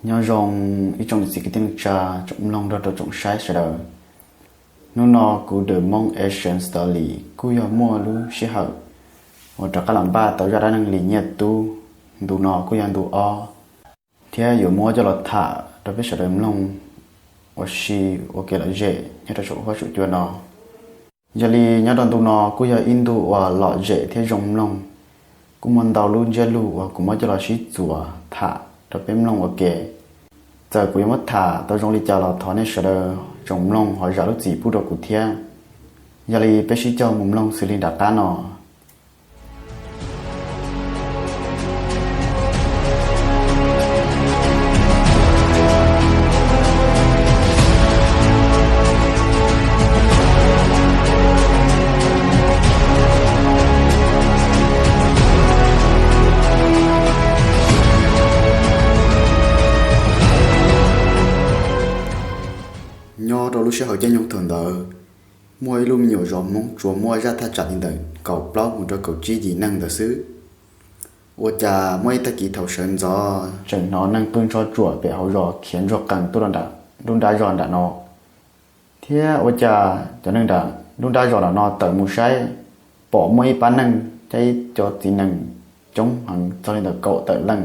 Nyob zoo ib tsoom niam txiv kwv tij neej tsa, tsoom mloog nrog rau tsoom saib sawv daws. Hnub no kuv The Hmong Asian Story kuj yog muaj lub sij hawm uas rov qab los npaj tau zaj dab neeg Lis Nyiaj Tub. Ntu no kuj yog ntu ob thiab yuav muab coj los tham rau peb sawv daws mloog ua si ua kev lom zem nyob rau saum huab saum cua no. Yog li nyob rau ntu no kuj yog ib ntu uas lom zem thiab zoo mloog, kuj muaj ntau lub ntsiab lus uas kuv muab coj los sib txuas tham rau peb mloog ua ke. Txawm kuv yuav muab tham tau zoo li cas los thov nej sawv daws tsoom mloog ho zam lub txim pub rau kuv thiab. Yog li peb sib cog mus mloog xws li nram qab no. Nyob rau lub sij hawm caij nyoog thaum ntawd, muaj ib lub me nyuam zos Hmoob tsuas muaj zaj thaj tsam li ntawm kaum plaub mus rau kaum tsib yim neeg ntawd xwb. Ua cas muaj ib tag kis thaum sawv ntxov tseem hnov neeg pw ntsho tsuam pem hauv zos khiav ntsuag qees tuaj rau nram lub nrab zos nram no. Thiab ua cas cov neeg nram lub nrab zos nram no tawm mus saib, pom muaj ib pab neeg coj ib co txiv nees coob heev txog li ntawm kaum tawm leej,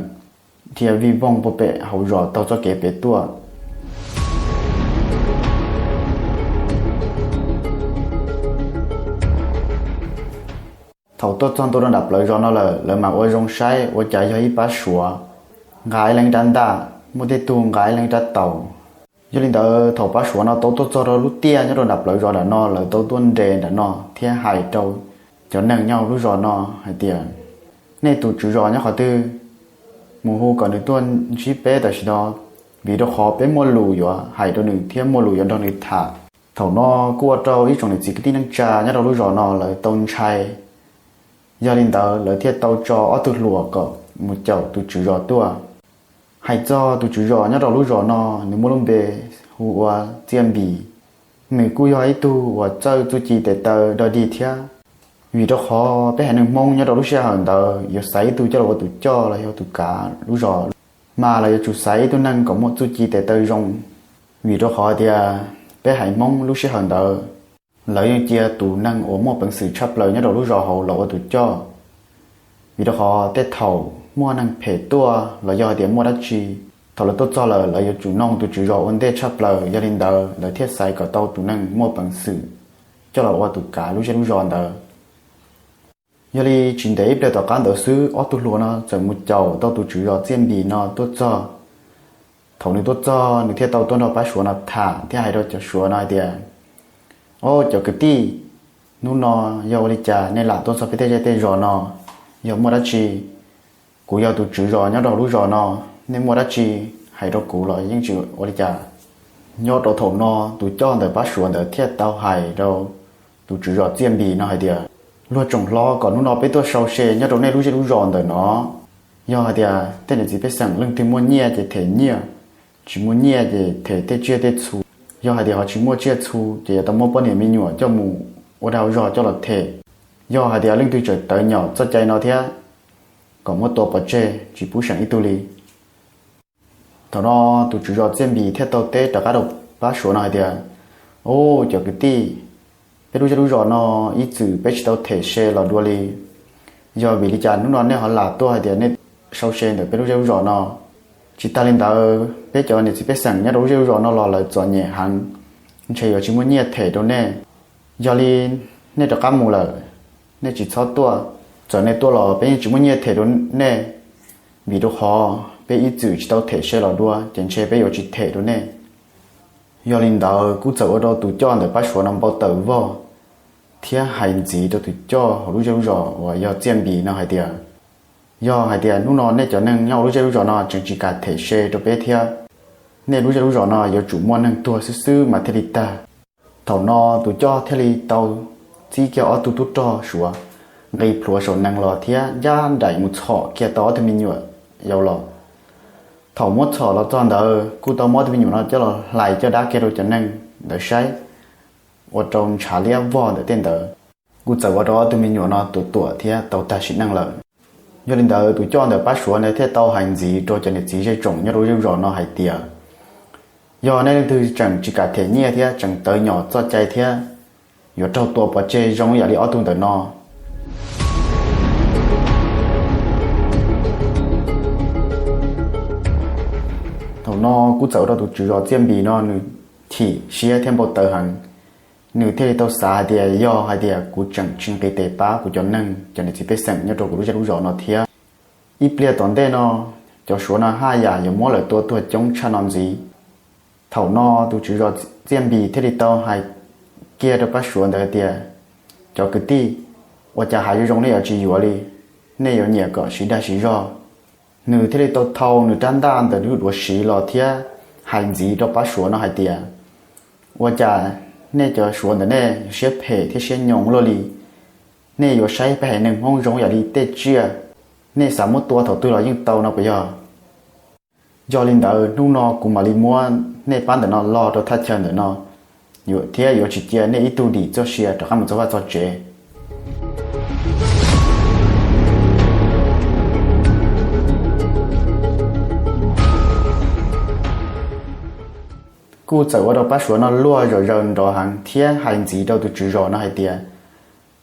dhia vij voog puag pem hauv zos taug txoj kev pem tuaj. Thaum tuaj txog ntua rau nram plawv zos no lawm, lawv mam ua zoo saib ua cas yog ib pab Suav nqa ib leeg rab ntaj, muaj tej tug nqa ib leeg rab taus. Yog li ntawd thaum pab Suav no tau tuaj txog rau lub tiaj nyob rau nram plawv zos nram no, lawv tau tuaj nres nram no thiab hais rau cov neeg nyob hauv lub zos no hais tias, nej tus tswv zos nyob qhov twg? Mus hu kom nws tuaj ntsib peb tam sim no, vim rau qhov peb muaj lus yuav hais rau nws thiab muaj lus yuav nrog nws tham. Thaum no kuj ua rau ib tsoom niam txiv kwv tij neej tsa nyob rau lub zos no lawv tau ntshai. Yog li ntawd lawv thiaj tau tso ob tug hluas kom mus caum tus tswv zos tuaj. Hais txog tus tswv zos nyob rau lub zos no, nws muaj lub npe hu ua Txiaj Npis. Nws kuj yog ib tug uas txawj txuj ci tes taw dog dig thiab. Vim rau qhov peb haiv neeg Hmoob nyob rau lub sij hawm ntawd yuav xaiv ib tug coj los ua tus coj los yog tus kav lub zos, mas lawv yuav tsum xaiv ib tug neeg kom muaj txuj ci tes taw zoo. Vim rau qhov tias peb haiv Hmoob lub sij hawm ntawd lawv yeej cia tus neeg uas muaj peev xwm tshaj plaws nyob rau lub zos hauv los ua tus coj. Vim rau qhov tej thaum muaj neeg phem tuaj los yog hais tias muaj dab tsi, thaum lawv tuaj txog lawm lawv yuav tsum noog tus tswv zos ua ntej tshaj plaws, yog li ntawd lawv thiaj xaiv kom tau tus neeg muaj peev xwm coj los ua tus kav lub zej lub zos ntawd. Yog li tsis ntev ib pliag tom qab ntawd xwb, ob tug hluas no txawm mus caum tau tus tswv zos Txiaj Npis no tuaj txog. Thaum nws tuaj txog nws thiaj tau tuaj nrog pab Suav no tham thiab hais rau cov Suav no hais tias, o cov kwv tij, hnub no yog ua li cas nej lam tuaj txog peb tej zej tej zos no? Yog muaj dab tsi? Kuv yog tus tswv zos nyob rau lub zos no, nej muaj dab tsi hais rau kuv los yeej tsis ua li cas. Nyob rau thaum no tus coj ntawm pab Suav ntawd thiaj tau hais rau tus tswv zos Txiaj Npis no hais tias, luag tsoom hlob, kom hnub no peb tuaj sau se nyob rau nej lub zej lub zos ntawm no. Yog hais tias tej niam txiv pej xeem leej twg muaj nyiaj ces them nyiaj, tsis muaj nyiaj ces them tej tsiaj tej txhu. Yog hais tias ho tsis muaj tsiaj txhu ces yuav tau muab poj niam me nyuam coj mus ua dag zog coj los them. Yog hais tias leej twg tseem tawv nyom txoj cai no thiab, kom muab tua pov tseg tsis pub seem ib tug li. Thaum no tus tswv zos Txiaj Npis thiaj tau teb rov qab rau pab Suav no hais tias, o cov kwv tij, peb lub zej lub zos no ib txwm peb tsis tau them se los dua li. Yog vim li cas hnub no nej ho lam tuaj hais tias nej sau se ntawm peb lub zej lub zos no? Tsis tas li ntawd, peb cov niam txiv pej xeem nyob rau lub zej lub zos no los lawv txom nyem heev, ntshe yuav tsis muaj nyiaj them rau nej. Yog li nej rov qab mus lawm, nej tsis txhob tuaj. Txawm nej tuaj los peb yeej tsis muaj nyiaj them rau nej, vim rau qhov peb ib txwm tsis tau them se los dua ces ntshe peb yuav tsis them rau nej. Yog li ntawd kuj txawm ua rau tus coj ntawm pab Suav no npau taws vog thiab hais ntxiv rau tus coj hauv lub zej lub zos uas yog Txiaj Npis no hais tias, yog hais tias hnub no nej cov neeg nyob hauv lub zej lub zos no tseem tsis kam them se rau peb thiab, nej lub zej lub zos no yuav tsum muaj neeg tuag xwb xwb mas thiaj li tag. Thaum no tus coj thiaj li tau txib kiag ob tug tub rog Suav nqis plhuav saum nees los thiab ncaj nraim mus txhom kiag tau ob tug me nyuam yaus los. Thaum muab txhom los txog ntawd kuj tau muab ob tug me nyuam no coj los hlais caj dab kiag rau cov neeg ntawd saib, ua rau ntshav liab vog ntawm tej ntawd. Kuj txawm ua rau ob tug me nyuam no tuam tuam thiab tau tag sim neej lawm. Yog li ntawd tus coj ntawm pab Suav ntawd thiaj tau hais ntxiv rau cov niam txiv zej tsoom nyob rau zej zos no hais tias, yog nej leej twg tseem tsis kam them nyiaj thiab tseem tawv nyom txoj cai thiab yuav raug tua pov tseg zoo yam li ob tug ntawm no, thaum no kuj txawm ua rau tus tswv zos Txiaj Npis no nws chim siab thiab npau taws heev. Nws thiaj li tau xav hais tias yog hais tias kuv tseem tsis nqis tes pab kuv cov neeg cov niam txiv pej xeem nyob rau kuv lub zej lub zos no thiab, ib pliag tom ntej no cov Suav no haj yam yuav muab lawv tua tuag coob tshaj no ntxiv. Thaum no tus tswv zos Txiaj Npis thiaj li tau hais kiag rau pab Suav ntawd tias, cov kwv tij, ua cas hais zoo zoo nej yuav tsis yuav li, nej yuav nyiam kom siv dag siv zog. Nws thiaj li tau thau nws rab ntaj ntawm lub duav siv los thiab hais ntxiv rau pab Suav no hais tias, ua cas nej cov Suav ntawm nej siab phem thiab siab nyoos luaj li, nej yuav saib peb haiv neeg Hmoob zoo yam li tej tsiaj, nej xav muab tua thaum twg los yeej tau no puas yog? Yog li ntawd hnub no kuv mam li muab nej pab ntawm no log rau thaj chaw ntawm no, thiab yuav tsis cia nej ib tug dim txoj sia rov qab mus txog vaj txog tsev. Kuj txawm ua rau pab Suav no luag zom zaws nrov heev thiab hais ntxiv rau tus tswv zos no hais tias,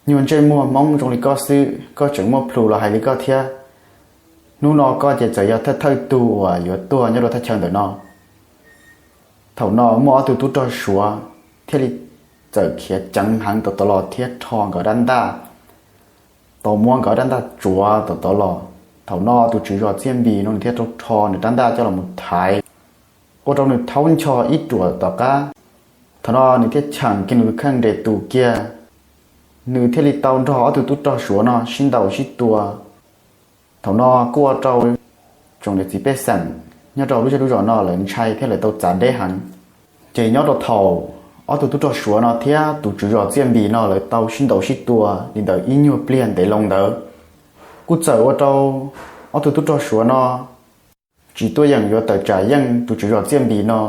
nyuag ntsej muag Hmoob zoo li koj xwb koj tseem muaj plhu los hais li koj thiab. Hnub no koj ces txawm yog thawj thawj tug uas yuav tuag nyob rau thaj chaw ntawm no. Thaum no muaj ob tug tub rog Suav thiaj li txawm khiav ceev heev tom tod los thiab rho nkawd rab ntaj, tau muab nkawd rab ntaj tsuav tom tod los. Thaum no tus tswv zos Txiaj Npis no nws thiaj rau rho nws rab ntaj coj los mus thaiv, ua rau nws thaub ncho ib ruam tom qab. Thaum no nws thiaj cheem kiag nws tus kheej nres tus kiag, nws thiaj li tau nrog ob tug tub rog Suav no sib ntaus sib tua. Thaum no kuj ua rau tsoom niam txiv pej xeem nyob rau lub zej lub zos no lawv ntshai thiab lawv tau txav deb heev. Ces nyob rau thaum ob tug tub rog Suav no thiab tus tswv zos Txiaj Npis no lawv tau sib ntaus sib tua li ntawd ib nyuag pliag ntev loo ntawd, kuj txawm ua rau ob tug tub rog Suav no tsis tuaj yeem yuav tawm tsam yeej tus tswv zos Txiaj Npis no,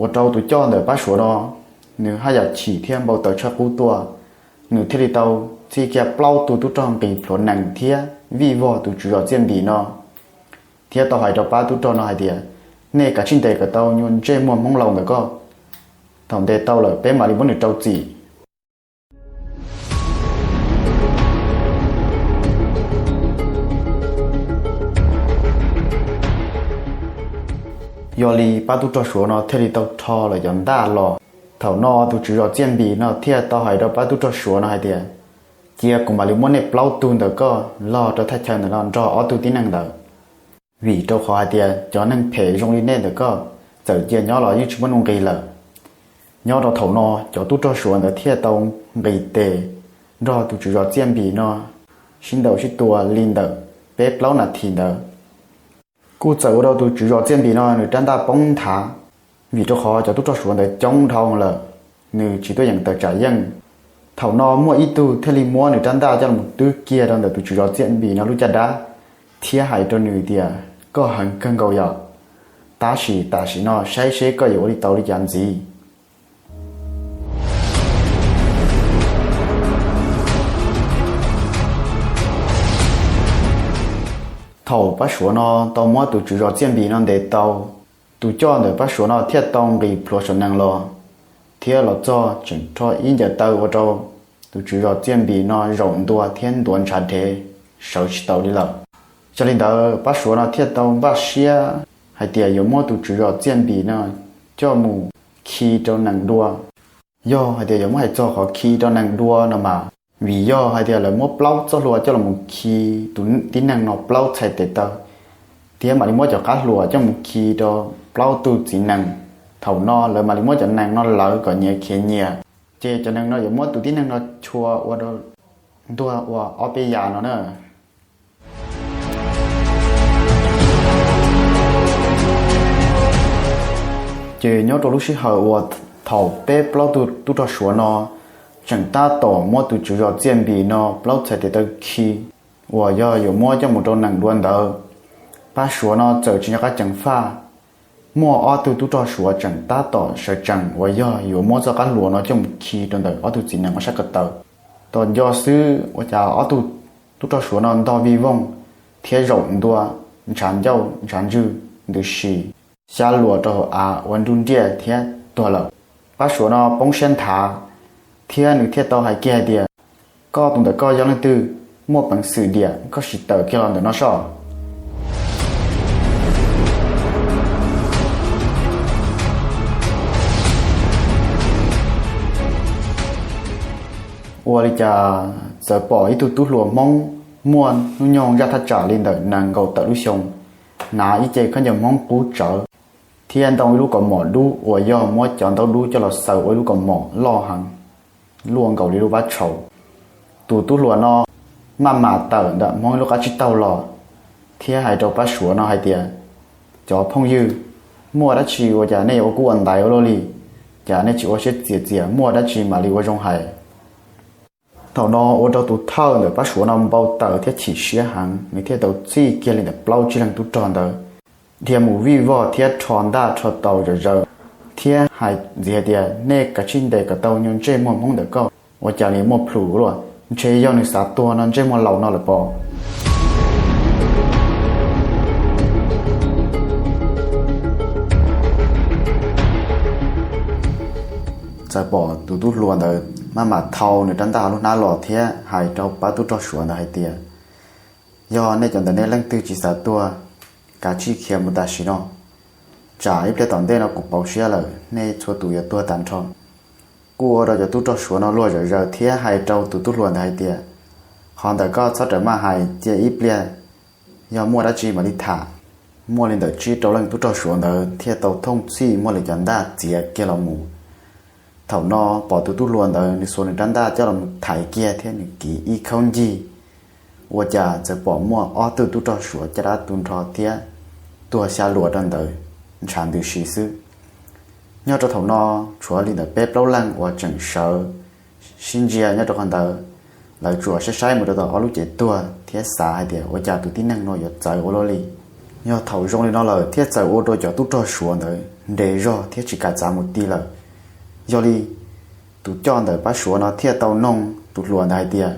ua rau tus coj ntawm pab Suav no nws haj yam chim thiab npau taws tshaj qub tuaj. Nws thiaj li tau txib kiag plaub tug tub rog nqis plhuav nees thiab vij vog tus tswv zos Txiaj Npis no, thiab tau hais rau pab tub rog no hais tias, nej kav tsij ntes kom tau nyuag ntsej muag Hmoob laus ntawm koj. Thaum ntes tau lawm peb mam li muab nws rau txim. Yog li pab tub rog Suav no thiaj li tau rho lawv cov ntaj los. Thaum no tus tswv zos Txiaj Npis no thiaj tau hais rau pab tub rog Suav no hais tias, cia kuv mam li muab nej plaub tug ntawm koj log rau thaj chaw ntawm no nrog ob tug tib neeg ntawd, vim rau qhov hais tias cov neeg phem zoo li nej ntawm koj txawm cia nyob los yeej tsis muaj nuj nqis lawm. Nyob rau thaum no cov tub rog Suav ntawd thiaj tau nqis tes nrog tus tswv zos Txiaj Npis no sib ntaus sib tua li ntawm peb plaub nas this ntawd. Kuj txawm ua rau tus tswv zos Txiaj Npis no nws rab ntaj poob nthav, vim rau qhov cov tub rog Suav ntawd coob dhau lawm, nws tsis tuaj yeem tawm tsam yeej. Thaum no muaj ib tug thiaj li muab nws rab ntaj coj los twb kiag rau ntawm tus tswv zos Txiaj Npis no lub caj dab, thiab hais rau nws tias, koj heev kawg nkaus yom, tab sis tam sim no saib seb koj yuav ua li tau li cas ntxiv. Thaum pab Suav no tau muab tus tswv zos Txiaj Npis no ntes tau, tus coj ntawm pab Suav no thiaj tau nqis plhuav saum nees los, thiab los txog tseem rho ib ncaws taw ua rau tus tswv zos Txiaj Npis no zaum ntua thiab ntuav ntshav dhev, sawv tsis taus li lawm. Yog li ntawd pab Suav no thiaj tau npaj siab hais tias yuav muab tus tswv zos Txiaj Npis no coj mus khi rau nees dua. Yog hais tias yuav muab hais txog qhov khi rau nees dua no mas, vim yog hais tias lawv muab plaub txoj hlua coj los mus khi tus tib neeg no plaub txhais tes taw, thiab mam li muab cov qab hluas coj mus khi rau plaub tug txiv nees. Thaum no lawv mam li muab cov nees no lawv kom nyias khiav nyias, ces cov nees no yuav muab tus tib neeg no chua ua ntuag ua ob peb yas no na. Ces nyob rau lub sij hawm uas thaum peb plaub tug tub rog Suav no tseem tab tom muab tus tswv zos Txiaj Npis no plaub txhais tes taw khi uas yog yuav muab coj mus rau nees dua ntawd, Pab Suav no txawm tsis nco qab ceev faj. Muaj ob tug tub rog Suav tseem tab tom sawv tsees uas yog yuav muab txoj qab hlua no coj mus khi rau ntawm ob tug txiv nees ob sab ko taw. Tos nco xwb ua cas ob tug tub rog Suav no ntog vij voog thiab zaum ntua, ntshav ncauj ntshav ntswg ntws si, xya luas rau hauv av ua nruj nriaj thiab tuag lawm. Pab Suav no poob siab nthav thiab nws thiaj tau hais kiag hais tias, Koj tus ntawm koj yog leej twg? Muaj peev xwm diam koj sim tawm kiag los ntawm no soj. Ua li cas txawm pom ib tug tub hluas Hmoob muaj hnub nyoog zaj thaj tsam li ntawm nees nkaum tawm lub xyoo, hnav ib ce khaub ncaws Hmoob qub tsawv thiab ntoo ib lub kaus mom dub uas yog muab cov ntaub dub coj los xaws ua ib lub kaus mom loj heev, luaj nkaus li lub vab tshaus. Tus tub hluas no maj mam tawm ntawm Hmoob ib lub qab tsib taug los thiab hais rau Pab Suav no hais tias, Cov phooj ywg, muaj dab tsi ua cas nej yuav ua kub ua ntaiv ua luaj li? Cas nej tsis ua siab txias txias, muaj dab tsi mam li ua zoo hais? Thaum no ua rau tus thawj ntawm Pab Suav no npau taws thiab chim siab heev, nws thiaj tau txij kiag li ntawm plaub tsib leeg tub rog ntawd dhia mus vij vog thiab rho ntaj rho taus zom zaws thiab hais ntxiv hais tias, Nej kav tsij ntes kom tau nyuag ntsej muag Hmoob ntawm koj, ua cas nws muaj plhus ua luaj, ntshe yog nws xav tuag no ntsej muag laus no lawm pob. Txawm pom tus tub hluas ntawd maj mam thau nws rab ntaj hauv lub hnab los thiab hais rau pab tub rog Suav ntawd hais tias, Yog nej cov ntawd nej leej twg tsis xav tuag, kav tsij khiav mus tam sim no, tsam ib pliag tom ntej no kuv pauv siab lawm nej txhua tus yuav tuag tag nrho. Kuj ua rau cov tub rog Suav no luag zom zaws thiab hais rau tus tub hluas ntawd hais tias, Qhov ntawd koj txhob rawm maj hais, cia ib pliag yog muaj dab tsi mam li tham. Muaj li ntawm tsib rau leej tub rog Suav ntawd thiaj tau thooj txhij muab lawv cov ntaj txiav kiag los mus. Thaum no pom tus tub hluas ntawd nws xuas nws rab ntaj coj los thaiv kiag thiab nws kiv ib khaub ncig, ua cas txawm pom muaj ob tug tub rog Suav caj dab tu nrho thiab tuag xya luas rau ntawd ntshav ntws si xwb. Nyob rau thaum no tshuav li ntawm peb plaub leeg uas tseem sawv sib ntsia nyob rau qhov ntawd, lawv tsuas saib saib mus rau tom ob lub cev tuag thiab xav hais tias ua cas tus tib neeg no yuav txawv ua luaj li. Yog thaum zoo li no lawm thiaj txawm ua rau cov tub rog Suav ntawd nres zog thiab tsis kam txav mus ti lawm. Yog li tus coj ntawm pab Suav no thiaj tau noog tus hluas ntawd hais tias,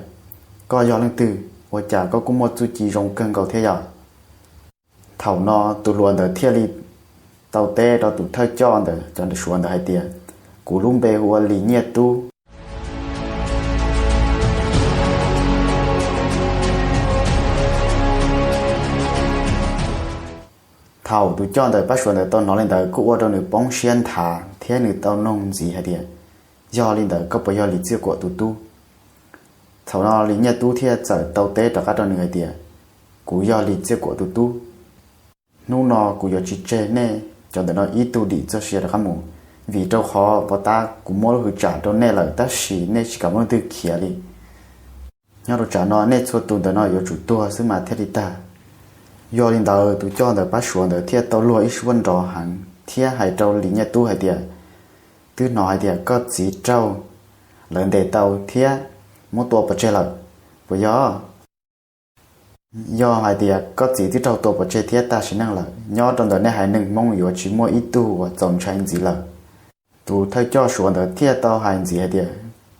Koj yog leej twg? Ua cas koj kuj muaj txuj ci zoo kawg nkaus thiab yom? Thaum no tus hluas ntawd thiaj li tau teb rau tus thawj coj ntawm cov Suav ntawd hais tias, Kuv lub npe hu ua Lis Nyiaj Tub. Thaum tus coj ntawm pab Suav ntawd tau hnov li ntawd kuj ua rau nws poob siab nthav thiab nws tau noog ntxiv hais tias, Yog li ntawd koj puas yog Lis Txiaj Kuam tus tub? Thaum no Lis Nyiaj Tub thiaj txawm tau teb rov qab rau nws hais tias, Kuv yog Lis Txiaj Kuam tus tub. Hnub no kuv yuav tsis tseg nej cov ntawm no ib tug dim txoj sia rov qab mus, vim rau qhov puag ta kuv muab lub hwv tsam rau nej lawm tab sis nej tsis kam muaj leej twg khiav li. Nyob rau tsam no nej txhua tus ntawm no yuav tsum tuag xwb mas thiaj li tag. Yog li ntawd tus coj ntawm pab Suav ntawd thiaj tau luag ib suab nrov heev thiab hais rau Lis Nyiaj Tub hais tias, Twb hnov hais tias koj txiv raug lawv ntes tau thiab muab tua pov tseg lawm, puas yog? Yog hais tias koj txiv twb raug tua pov tseg thiab tag sim neej lawm, nyob rau ntawm nej haiv neeg Hmoob yuav tsis muaj ib tug uas txaus ntshai ntxiv lawm. Tus thawj coj Suav ntawd thiaj tau hais ntxiv hais tias,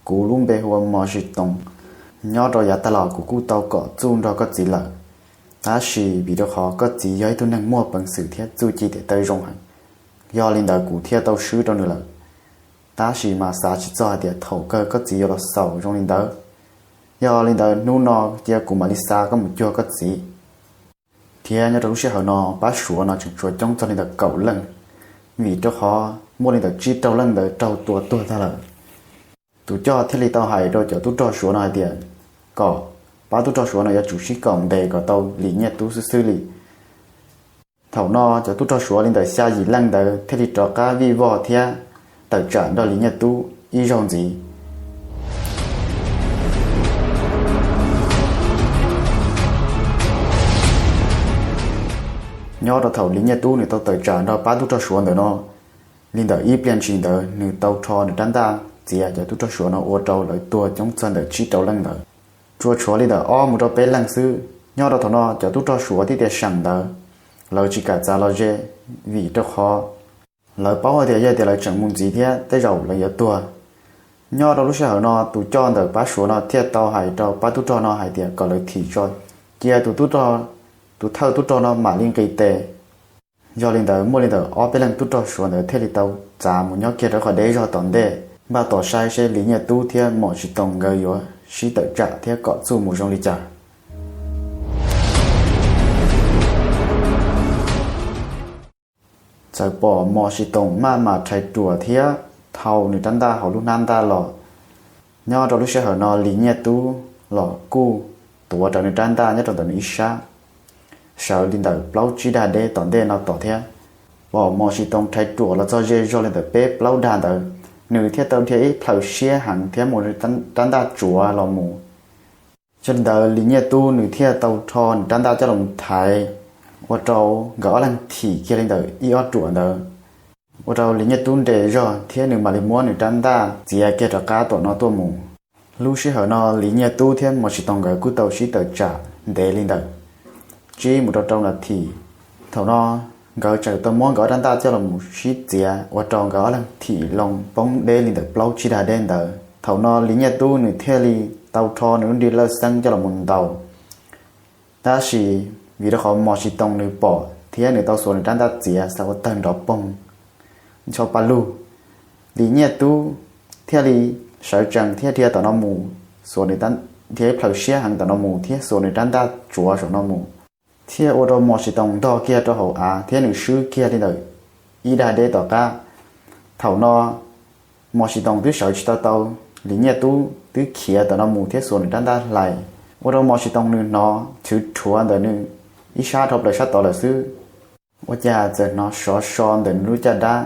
Kuv lub npe hu ua Mos Zis Toos. Nyob rau yav tag los kuv kuj tau kom txuj nrog koj txiv lawm, tab sis vim rau qhov koj txiv yog ib tug neeg muaj peev xwm thiab txuj ci tes taw zoo heev, yog li ntawd kuv thiaj tau swb rau nws lawm. Tab sis mas xav tsis txog hais tias thaum kawg koj txiv yuav los xaus zoo li ntawd. Yog li ntawd hnub no cia kuv mam li xa koj mus cuag koj txiv. Thiab nyob rau lub sij hawm no pab Suav no tseem tshuav coob txog li ntawm kaum leej, vim rau qhov muaj li ntawm tsib rau leej ntawd raug tua tuag tag lawm. Tus coj thiaj li tau hais rau cov tub rog Suav no hais tias, kom pab tub rog Suav no yuav tsum sib koom ntes kom tau Lis Nyiaj Tub xwb xwb li. Thaum no cov tub rog Suav li ntawm xya yim leej ntawd thiaj li rov qab vij voj thiab tawm tsam nrog Lis Nyiaj Tub ib zaug ntxiv. Nyob rau thaum Lis Nyiaj Tub nws tau tawm tsam nrog pab tub rog Suav ntawm no, li ntawm ib pliag ntsis ntawd nws tau rho nws rab ntaj txiav cov tub rog Suav no ua rau lawv tuag coob txog ntawm tsib rau leej ntawd. Tsuas tshuav li ntawm ob mus rau peb leej xwb. Nyob rau thaum no cov tub rog Suav thiab tias seem ntawd, lawv tsis kam txav los ze, vim rau qhov lawv paub hais tias yog tias lawv tseem mus ntxiv thiab tej zaum lawv yuav tuag. Nyob rau lub sij hawm no tus coj ntawm pab Suav no thiaj tau hais rau pab tub rog no hais tias kom lawv thim tso, cia tus tub rog, tus thawj tub rog no mam li nqis tes. Yog li ntawd muaj li ntawm ob peb leeg tub rog Suav ntawd thiaj li tau txav mus nyob kiag rau qhov deb zog tom ntej, npaj tos saib seb Lis Nyiaj Tub thiab Mos Tsis Toos nkawd yuav sib tawm tsam thiab kom txuj mus zoo li cas. Txawm pom Mos Tsis Toos maj mam rhais ruam thiab thau nws rab ntaj hauv lub hnab ntaj los. Nyob rau lub sij hawm no Lis Nyiaj Tub los kuj tuav rawv nws rab ntaj nyob rau ntawm nws ib sab, sawv li ntawm plaub tsib dag deb tom ntej no tom thiab. Pom Mos Tsis Toos rhais ruam los txog ze zog li ntawm peb plaub dag ntawd, nws thiaj tau dhia ib plhaw siab heev thiab mus rab ntaj tsuav los mus. Yog li ntawd Lis Nyiaj Tub nws thiaj tau rho nws rab ntaj coj los thaiv, ua rau nkawd ob leeg thim kiag li ntawm ib ob ruam ntawd, ua rau Lis Nyiaj Tub nres zog thiab nws mam li muab nws rab ntaj txiav kiag rov qab tom no tuaj mus. Lub sij hawm no Lis Nyiaj Tub thiab Mos Tsis Toos nkawd kuj tau sib tawm tsam ntev li ntawm tsib mus rau rau nas this. Thaum no nkawd tseem tau muab nkawd ob rab ntaj coj los mus sib txiav ua rau nkawd ob leeg thim loo poob deb li ntawm plaub tsib dag deb ntawd. Thaum no Lis Nyiaj Tub nws thiaj li tau rho nws lub nrig lawj xeeb coj los mus ntaus. Tab sis vim rau qhov Mos Tsis Toos nws pom thiab nws tau xuas nws rab ntaj txiav xav ua tawg nrov poog ncho pa lug, Lis Nyiaj Tub thiaj li sawv tsees thiab dhia tom no mus, xuas nws, dhia ib plhaw siab heev tom no mus thiab xuas nws rab ntaj tsuav saum no mus, thiaj ua rau Mos Tsis Toos ntog kiag rau hauv av thiab nws swb kiag li ntawm ib dag deb tom qab. Thaum no Mos Tsis Toos twb sawv tsis tau tau, Lis Nyiaj Tub twb khiav tom no mus thiab xuas nws rab ntaj hlais, ua rau Mos Tsis Toos nws hnov chwv rhuav ntawm nws ib sab dhau plaws sab tod lawm xwb. Ua cas txawm hnov sov so ntawm nws lub caj dab,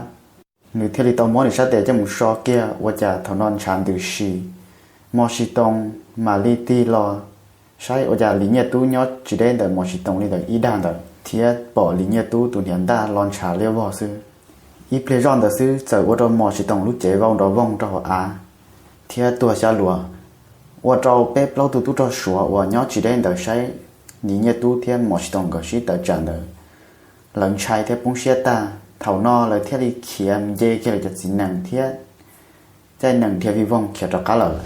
nws thiaj li tau muab nws sab tes coj mus so kiag, ua cas thaum no ntshav ntws si. Mos Tsis Toos mam li tig los saib ua cas Lis Nyiaj Tub nyob tsis deb ntawm Mos Tsis Toos li ntawm ib dag ntawd thiab pom Lis Nyiaj Tub tus hniav ntaj lo ntshav liab vog xwb. Ib pliag zoj ntawd xwb txawm ua rau Mos Tsis Toos lub cev vau nrov voog rau hauv av thiab tuag xya luas, ua rau peb plaub tug tub rog Suav uas nyob tsis deb ntawd saib Lis Nyiaj Tub thiab Mos Tsis Toos nkawd sib tawm tsam ntawd, lawv ntshai thiab poob siab tag. Thaum no lawv thiaj li khiav mus nce kiag lawv cov txiv nees thiab caij nees dhia vij voog khiav rov qab lawm.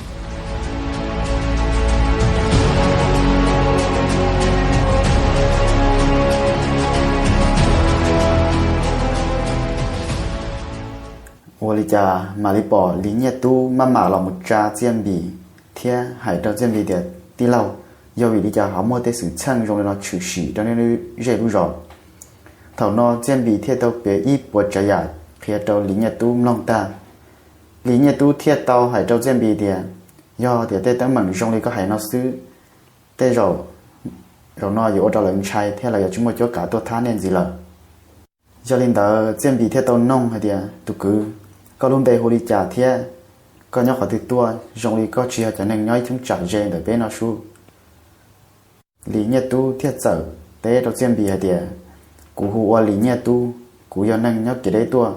Ua li cas mam li pom Lis Nyiaj Tub maj mam los mus tsa Txiaj Npis thiab hais rau Txiaj Npis tias, Tij laug, yog vim li cas ho muaj tej xwm txheej zoo li no tshwm sim rau nej lub zej lub zos? Thaum no Txiaj Npis thiaj tau piav ib puas tsav yam qhia rau Lis Nyiaj Tub mloog tag. Lis Nyiaj Tub thiaj tau hais rau Txiaj Npis tias, Yog tias tej teeb meem zoo li koj hais no xwb, tej zaum zaum no yuav ua rau lawv ntshai thiab lawv yuav tsis muaj cuab kav tuaj thab nej ntxiv lawm. Yog li ntawd Txiaj Npis thiaj tau noog hais tias, Tus kwv, koj lub npe hu li cas thiab koj nyob qhov twg tuaj? Zoo li koj tsis yog cov neeg nyob ib cheeb tsam ze ntawm peb no sub. Lis Nyiaj Tub thiaj txawm teb rau Txiaj Npis hais tias, Kuv hu ua Lis Nyiaj Tub, kuv yog neeg nyob kev deb tuaj.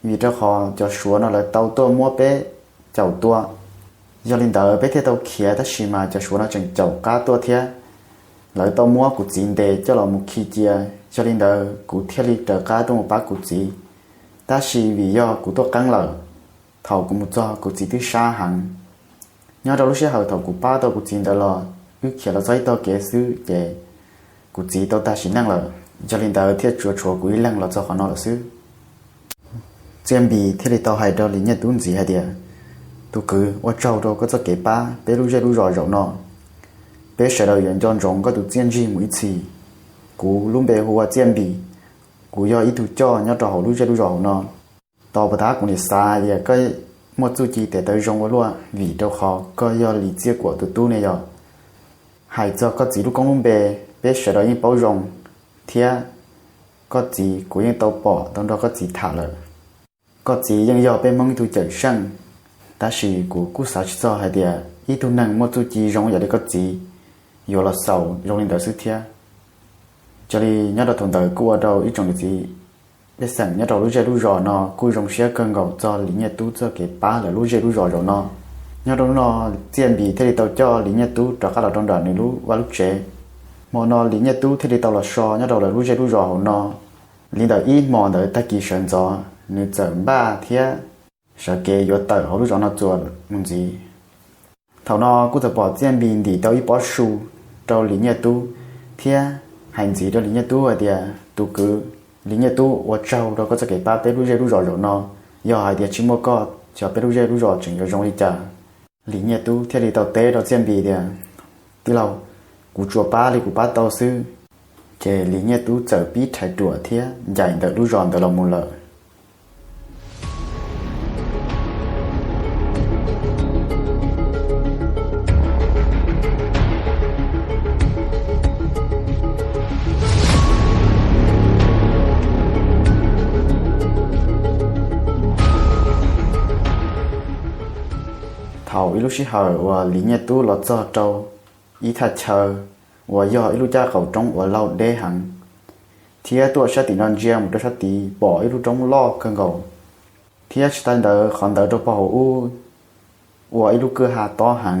Vim rau qhov cov Suav no lawv tau tuaj muab peb caum tua, yog li ntawd peb thiaj tau khiav, tab sis mas cov Suav no tseem caum qab tuaj thiab. Lawv tau muab kuv txiv ntes coj los mus khi cia, yog li ntawd kuv thiaj li raws qab tuaj mus pab kuv txiv. Tab sis vim yog kuv tuaj qeeb lawm, thaum kuv mus txog kuv txiv twb sab heev. Nyob rau lub sij hawm thaum kuv pab tau kuv txiv ntawd los wb khiav los txog ib tog kev xwb ces kuv txiv tau tag sim neej lawm, yog li ntawd thiaj tsuas tshuav kuv ib leeg los txog qhov no lawm xwb. Txiaj Npis thiaj li tau hais rau Lis Nyiaj Tub ntxiv hais tias, Tus kwv, ua tsaug rau koj txoj kev pab peb lub zej lub zos zaum no. Peb sawv daws yuav nco ntsoov koj tus txiaj ntsig mus ib txhis. Kuv lub npe hu ua Txiaj Npis, kuv yog ib tug coj nyob rau hauv lub zej lub zos hauv no. Tau puas tab kuv nim xav tias koj muaj txuj ci tes taw zoo ua luaj vim rau qhov koj yog Lis Txiaj Kuam tus tub ne yog. Hais txog koj txiv lub koob lub npe, peb sawv daws yeej paub zoo, thiab koj txiv kuv yeej tau pom tau nrog koj txiv tham lawm. Koj txiv yeej yog peb Hmoob ib tug cawm seej, tab sis kuv kuj xav tsis txog hais tias ib tug neeg muaj txuj ci zoo yam li koj txiv yuav los xaus zoo li ntawd xwb thiab. Yog li nyob rau thaum ntawd kuj ua rau ib tsoom niam txiv pej xeem nyob rau lub zej lub zos no kuj zoo siab kawg nkaus txog Lis Nyiaj Tub txoj kev pab lawv lub zej lub zos zaum no. Nyob rau hnub no, Txiaj Npis thiaj li tau coj Lis Nyiaj Tub rov qab los rau nram nws lub vaj lub tsev. Hmo no Lis Nyiaj Tub thiaj li tau los so nyob rau lawv lub zej lub zos hauv no. Li ntawm ib hmos ntawd tag kis sawv ntxov, nws txawm npaj thiab sawv kev yuav tawm hauv lub zos no txuas mus ntxiv. Thaum no kuj txawm pom Txiaj Npis ntim tau ib pob su rau Lis Nyiaj Tub thiab hais ntxiv rau Lis Nyiaj Tub hais tias, tus kwv, Lis Nyiaj Tub ua tsaug rau koj txoj kev pab peb lub zej lub zos zaum no. Yog hais tias tsis muaj koj, xyov peb lub zej lub zos tseem yuav zoo li cas. Lis Nyiaj Tub thiaj li tau teb rau Txiaj Npis tias, tij laug, kuv tsuas pab li kuv pab tau xwb. Ces Lis Nyiaj Tub txawm pib rhais ruam thiab ncaim ntawm lub zos ntawd los mus lawm. Thaum ib lub sij hawm uas Lis Nyiaj Tub los txog rau ib thaj chaw uas yog ib lub caj qaum roob uas laug deb heev, thiab tuaj sab tim no ntsia mus rau sab tid pom ib lub roob loj kawg nkaus, thiab tsis tas ntawd qhov ntawd rau pog hauv ub ua ib lub kwj ha tob heev.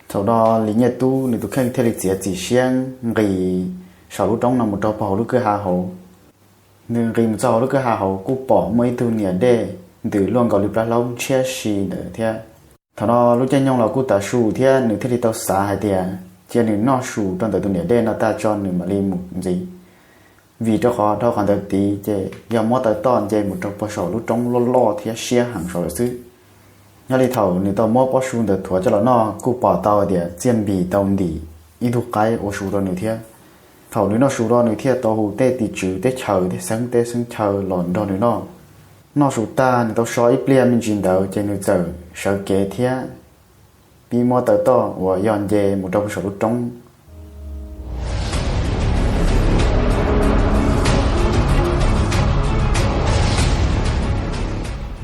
Thaum no Lis Nyiaj Tub nws tus kheej thiaj li txiav txim siab nqis saum lub roob no mus rau pog hauv lub kwj ha hauv. Nws nqis mus txog hauv lub kwj ha hauv kuj pom muaj ib tug niam dej ntws luaj nkaus li plab hlaub ntshiab si ntawd thiab. Thaum no lub caij nyoog los kuj tav su thiab nws thiaj li tau xav hais tias cia nws noj su rau ntawm tus niam dej no tag tso nws mam li mus ntxiv, vim rau qhov dhau qhov ntawd tid ces yog muab taw toj nce mus rau pog saum lub roob loj loj thiab siab heev saud lawm xwb. Nyob li thaum nws tau muab pob su ntawd thuav coj los noj kuj pom tau tias Txiaj Npis tau ntim ib tug qaib ua su rau nws thiab. Thaum nws noj su no nws thiaj tau hu tej tim tswv teb chaws tej xeeb teb xeeb chaw los nrog nws noj. Noj su tag nws tau so ib pliag me ntsis ntawd ces nws txawm sawv kev thiab pib muab taw toj uas yog nce mus rau pog saum lub roob.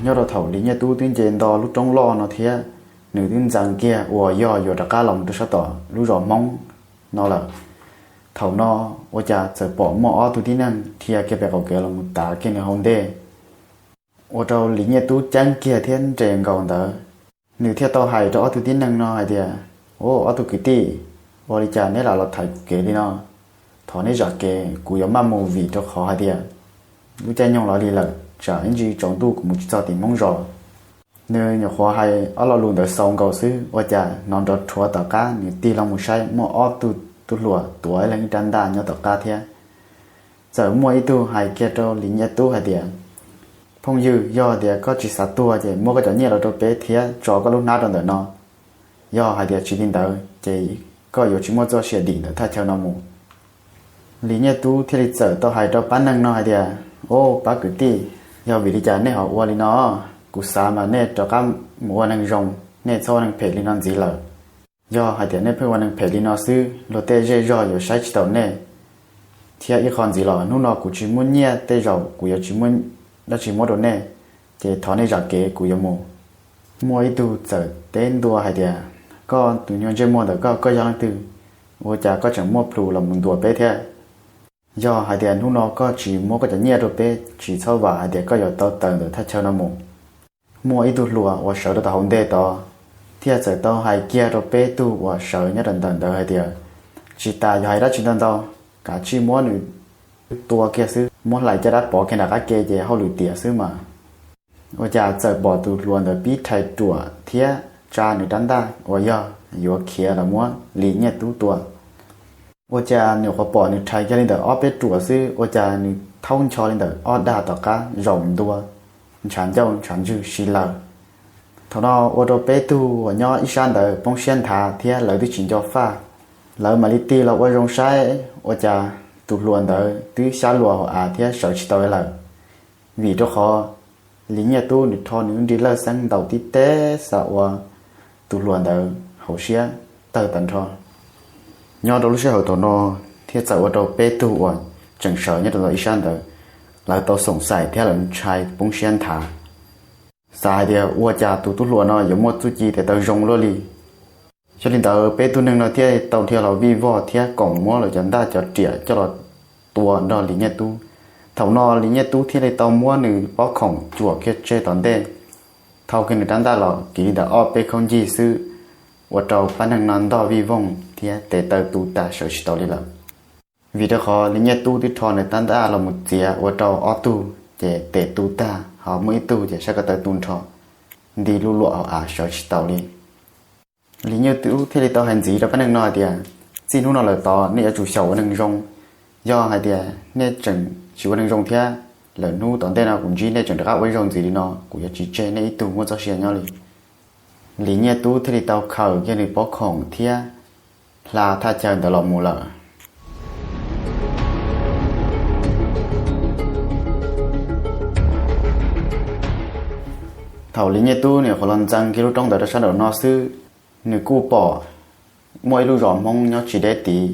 Nyob rau thaum Lis Nyiaj Tub twb nce nto lub roob loj no thiab nws twb ntxeev kiag uas yog yuav rov qab los mus rau sab tom lub zos Hmoob no lawm, thaum no ua cas txawm pom muaj ob tug tib neeg dhia kiag pem qaum kev los mus tav kiag nws hauv ntej. Ua rau Lis Nyiaj Tub ceeb kiag thiab nres nkaus ntawd, nws thiaj tau hais rau ob tug tib neeg no hais tias, Au, ob tug kwv tij, ua li cas neb lam los thaiv kuv kev li no? Thov neb zam kev, kuv yuav maj mus vim rau qhov hais tias lub caij nyoog los li lawm, tsam ib ntsis tsaus ntuj kuv mus tsis txog tim Hmoob zos. Nws nyuam qhuav hais ob lo lus ntawd xaus nkaus xwb ua cas hnov nrov rhuav tom qab, nws tig loo mus saib muaj ob tug tub hluas tuav ib leeg ib rab ntaj nyob tom qab thiab. Txawm muaj ib tug hais kiag rau Lis Nyiaj Tub hais tias, Phooj ywg, yog tias koj tsis xav tuag ces muab koj cov nyiaj los rau peb thiab tso koj lub hnab rau ntawm no. Yog hais tias tsis li ntawd ces koj yuav tsis muaj txoj sia dim ntawm thaj chaw no mus. Lis Nyiaj Tub thiaj li txawm tau hais rau pab neeg no hais tias, Au, pab kwv tij, yog vim li cas nej ho ua li no? Kuv xav mas nej rov qab mus ua neeg zoo, nej txhob ua neeg phem li no ntxiv lawm. Yog hais tias nej pheej ua neeg phem li no xwb, luag tej zej zog yuav saib tsis taus nej. Thiab ib qho ntxiv los hnub no kuv tsis muaj nyiaj, tej zaum kuv yuav tsis muaj dab tsi muab rau nej, ces thov nej zam kev, kuv yuav mus. Muaj ib tug txawm teb ntua hais tias, Koj tus nyuag ntsej muag ntawm koj, koj yog leej twg? Ua cas koj tseem muaj plhus los mus ntuas peb thiab? Yog hais tias hnub no koj tsis muab koj cov nyiaj rau peb, tsis txhob vam hais tias koj yuav tau tawm ntawm thaj chaw no mus. Muaj ib tug hluas uas sawv rau tom hauv ntej tod thiaj txawm tau hais kiag rau peb tug uas sawv nyob rau ntawm ntawd hais tias, Tsis tas yuav hais dab tsi ntau ntau, kav tsij muab nws tua kiag xwb, muab hlais caj dab pov kiag nram qab ke ces hauj lwm tiam xwb mas. Ua cas txawm pom tus hluas ntawd pib rhais ruam thiab tsa nws rab ntaj uas yog yuav khiav los muab Lis Nyiaj Tub tua. Ua cas nyuam qhuav pom nws rhais kiag li ntawm ob peb ruam xwb ua cas nws thaub ncho li ntawm ob dag tom qab zaum ntua, ntshav ncauj ntshav ntswg si lawm. Thaum no ua rau peb tug uas nyob ib sab ntawd poob siab nthav thiab lawv twb tsis nco faj. Lawv mam li tig los ua zoo saib ua cas tus hluas ntawd twb xyab luas hauv av thiab sawv tsis tau lawm. Vim rau qhov Lis Nyiaj Tub nws rho nws lub nrig lawj xeeb ntaus tib teb xav ua tus hluas ntawd hauv siab tawg tag nrho. Nyob rau lub sij hawm thaum no thiaj txawm ua rau peb tug uas tseem sawv nyob rau ntawm ib sab ntawd, lawv tau xoom xaim thiab lawv ntshai poob siab nthav, xav hais tias ua cas tus tub hluas no yuav muaj txuj ci tes taw zoo luaj li. Yog li ntawd peb tug neeg no thiaj tau dhia los vij vog thiab koom muab lawv cov ntaj cov riam coj los tua nrog Lis Nyiaj Tub. Thaum no Lis Nyiaj Tub thiaj li tau muab nws pob khoom cuam kiag tseg tom ntej, thau kiag nws rab ntaj los kiv li ntawm ob peb khaub ncig xwb, ua rau pab neeg no ntog vij voog thiab tes taw tu tas sawv tsis tau li lawm. Vim rau qhov Lis Nyiaj Tub twb rho nws rab ntaj los mus txiav ua rau ob tug ces tes tu tag, ho muaj ib tug ces sab ko taw tu nrho, nti luj luam hauv av sawv tsis tau li. Lis Nyiaj Tub thiaj li tau hais ntxiv rau pab neeg no hais tias, txij hnub no lawm tod nej yuav tsum xyaum ua neeg zoo. Yog hais tias nej tseem tsis ua neeg zoo thiab, lwm hnub tom ntej no kuv ntsib nej tseem rov qab ua ib zaug ntxiv li no, kuv yuav tsis tseg nej ib tug muaj txoj sia nyob li. Lis Nyiaj Tub thiaj li tau khaws kiag nws pob khoom thiab hla thaj chaw ntawd los mus lawm. Thaum Lis Nyiaj Tub nws nyuam qhuav los ntxeev kiag lub roob ntawd rau sab nraum no xwb, nws kuj pom muaj ib lub zos Hmoob nyob tsis deb tid.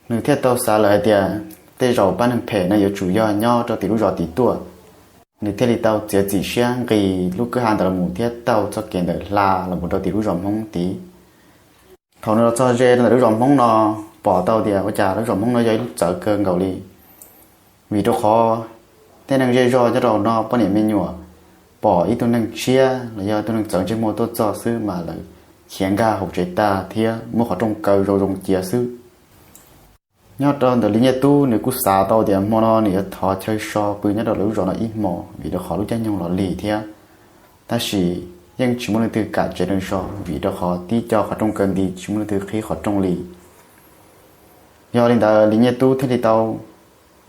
Nws thiaj tau xav lawm hais tias, tej zaum pab neeg phem no yuav tsum yog nyob rau tim lub zos tid tuaj. Nws thiaj li tau txiav txim siab nqis lub kwj ha ntawd los mus thiab taug txoj kev ntawd hla los mus rau tim lub zos Hmoob tid. Thaum nws los txog ze rau ntawm lub zos Hmoob no, pom tau tias ua cas lub zos Hmoob no yog ib lub txawv kawg nkaus li. Vim rau qhov tej neeg zej zog nyob rau no poj niam me nyuam pom ib tug neeg tshiab los yog ib tug neeg txawv ntsej muag tuaj txog xwb mas lawv khiav nkag hauv tsev tag thiab muab qhov rooj kaw zoo zoo cia xwb. Nyob rau ntawm Lis Nyiaj Tub nws kuj xav tau tias hmo no nws yuav thov chaw so pw nyob rau lawv lub zos no ib hmos vim rau qhov lub caij nyoog los lig thiab. Tab sis yeej tsis muaj leej twg kam tsev neeg so vim rau qhov tib co qhov rooj kaw nti tsis muaj leej twg qhib qhov rooj li. Yog li ntawd Lis Nyiaj Tub thiaj li tau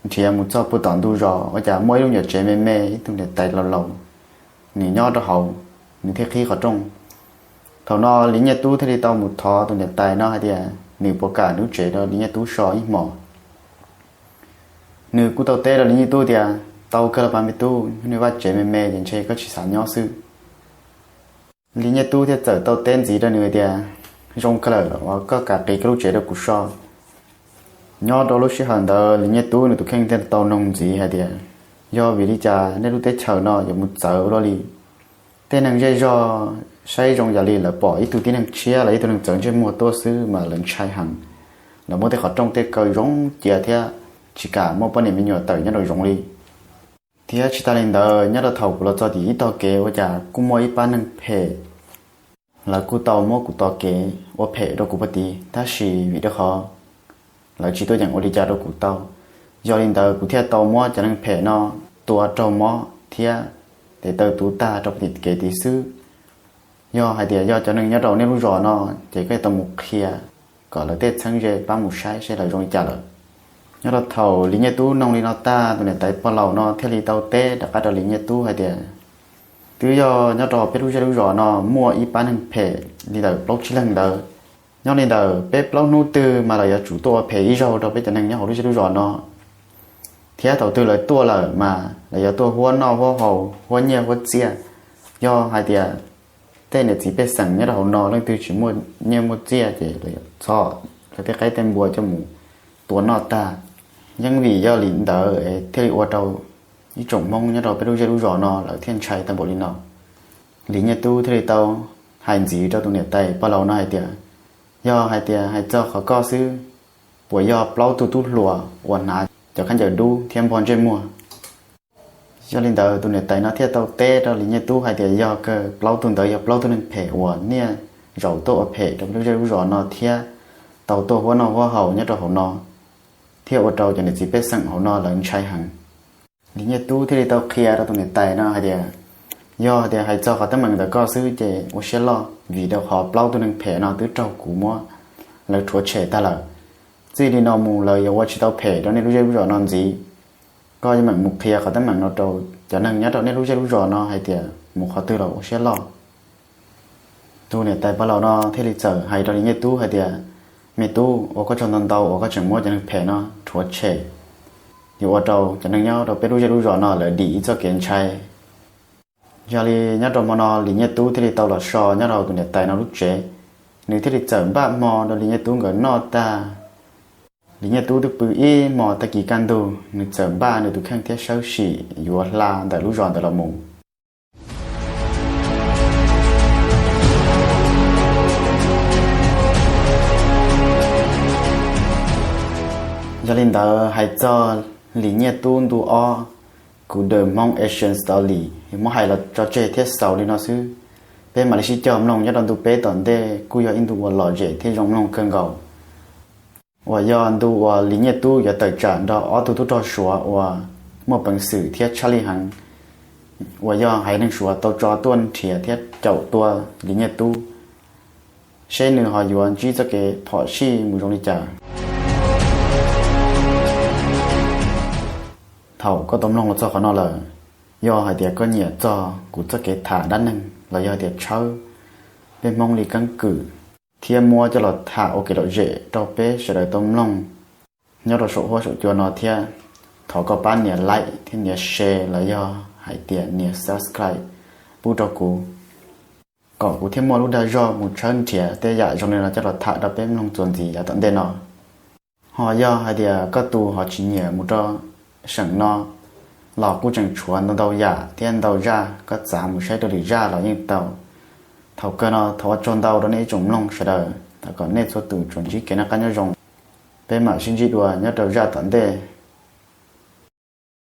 nrhiav mus txog puag tom ntug zos ua cas muaj ib lub nyuam tsev me me ib tug niam tais laus laus, nws nyob rau hauv, nws thiaj qhib qhov rooj. Thaum no Lis Nyiaj Tub thiaj li tau mus thov tus niam tais no hais tias nws puas kam nws lub tsev rau Lis Nyiaj Tub so ib hmos. Nws kuj tau teb rau Lis Nyiaj Tub tias, tau kawg los pas me tub, nws vaj tsev me me ces ntshe koj tsis xav nyob xwb. Lis Nyiaj Tub thiaj txawm tau teb ntxiv rau nws tias, zoo kawg lawm uas koj kam qhib koj lub tsev rau kuv so. Nyob rau lub sij hawm ntawd Lis Nyiaj Tub nws tus kheej thiaj tau noog ntxiv hais tias, yog vim li cas nej lub teb chaws no yuav mus txawv ua luaj li? Tej neeg zej zog saib zoo yam li lawv pom ib tug tib neeg tshiab los ib tug neeg txawv ntsej muag tuaj xwb mas lawv ntshai heev. Lawv muab tej qhov rooj tej kaw zoo cia thiab tsis kam muaj poj niam me nyuam tawm nyob rau zoov li. Thiab tsis tas li ntawd, nyob rau thaum kuv los txog tim ib tog kev ua cas kuj muaj ib pab neeg phem, lawv kuj tau muab kuv tos kev ua phem rau kuv puag tid, tab sis vim rau qhov lawv tsis tuaj yeem ua li cas rau kuv tau. Yog li ntawd kuv thiaj tau muab cov neeg phem no tua raug mob thiab tes taw tu tag rau puag tim kev tid xwb. Yog hais tias yog cov neeg nyob rau nej lub zos no, ces koj yuav tau mus qhia kom lawv tej txheeb ze pab mus saib seb lawv zoo li cas lawm. Nyob rau thaum Lis Nyiaj Tub noog li no tag, tus niam tais pog laus no thiaj li tau teb rov qab rau Lis Nyiaj Tub hais tias, twb yog nyob rau peb lub zej lub zos no muaj ib pab neeg phem li ntawm plaub tsib leeg ntawd. Nyob li ntawm peb plaub hnub twg mas lawv yuav tsum tuaj ua phem ib zaug rau peb cov neeg nyob hauv lub zej lub zos no, thiab thaum twg lawv tuaj lawm mas lawv yuav tuaj huab noj huab haus, huab nyiaj huab txiaj. Yog hais tias tej niam txiv pej xeem nyob rau hauv no leej twg tsis muaj nyiaj muaj txiaj ces lawv yuav txhom lawv tej qaib tej npua coj mus tua noj tag. Yeej vim yog li ntawd es thiaj li ua rau ib tsoom Hmoob nyob rau peb lub zej lub zos no lawv thiaj ntshai tag npaum li no. Lis Nyiaj Tub thiaj li tau hais ntxiv rau tus niam tais pog laus no hais tias, yog hais tias hais txog qhov koj xwb, puas yog plaub tug tub hluas uas hnav cov khaub ncaws dub thiab npog ntsej muag? Yog li ntawd tus niam tais no thiaj tau teb rau Lis Nyiaj Tub hais tias yog kawg, plaub tug ntawd yog plaub tug neeg phem uas niaj zaus tuaj ua phem rau peb lub zej lub zos no thiab tau tuaj huab noj huab haus nyob rau hauv no, thiaj ua rau cov niam txiv pej xeem hauv no lawv ntshai heev. Lis Nyiaj Tub thiaj li tau qhia rau tus niam tais no hais tias, yog tias hais txog qhov teeb meem ntawm koj xwb ces ua siab loj, vim rau qhov plaub tug neeg phem no twb raug kuv muab lawv rhuav tshem tag lawm. Txij li no mus lawv yuav ua tsis tau phem rau nej lub zej lub zos no ntxiv. Koj yeej meem mus qhia qhov teeb meem no rau cov neeg nyob rau nej lub zej lub zos no hais tias mus qhov twg los ua siab loj. Tus niam tais pog laus no thiaj li txawm hais rau Lis Nyiaj Tub hais tias, me tub, ua koj tsaug ntau ntau uas koj tseem muab cov neeg phem no rhuav tshem, yuav ua rau cov neeg nyob rau peb lub zej lub zos no lawv dim ib txoj kev ntshai. Yog li nyob rau hmo no Lis Nyiaj Tub thiaj li tau los so nyob rau tus niam tais no lub tsev, nws thiaj li txawm npaj hmo rau Lis Nyiaj Tub nkawd noj tag. Lis Nyiaj Tub twb pw ib hmos tag kis kaj ntug, nws txawm npaj nws tus kheej thiab sawb sim yuav hla ntawm lub zos ntawd los mus. Yog li ntawd hais txog Lis Nyiaj Tub ntu ob, kuv The Hmong Asian Story, muab hais los tso tseg thiab xaus li no xwb. Peb mam li sib cog mloog nyob rau ntu peb tom ntej, kuj yog ib ntu uas lom zem thiab zoo mloog kawg nkaus, uas yog ntu uas Lis Nyiaj Tub yuav tawm tsam nrog ob tug tub rog Suav uas muaj peev xwm thiab tshaj lij heev, uas yog haiv neeg Suav tau tso tuaj nrhiav thiab caum tua Lis Nyiaj Tub, seb nws ho yuav ntsib txoj kev phom sij mus zoo li cas. Thaum koj tau mloog los txog qhov no lawm, yog hais tias koj nyiam txog kuv txoj kev tham dab neeg los yog hais tias tshawb peb Hmoob li keeb kwm thiab muab coj los tham ua kev lom zem rau peb sawv daws tau mloog nyob rau saum huab saum cua no thiab, thov koj pab nias like thiab nias share los yog hais tias nias subscribe pub rau kuv, kom kuv thiaj muaj lub dag zog mus tshawb nrhiav tej yam zoo li no coj los tham rau peb mloog txuas ntxiv yav tom ntej no. Ho yog hais tias koj tus ho tsis nyiam mus rau seem no los kuj tseem tshuav ntau ntau yam thiab ntau zaj, koj txav mus saib rau lwm zaj los yeej tau. Thaum kawg no thov ua tsaug ntau rau nej ib tsoom mloog sawv daws, thov kom nej txhua tus tsuas ntsib kev noj qab nyob zoo. Peb mam sib ntsib dua nyob rau zaj tom ntej.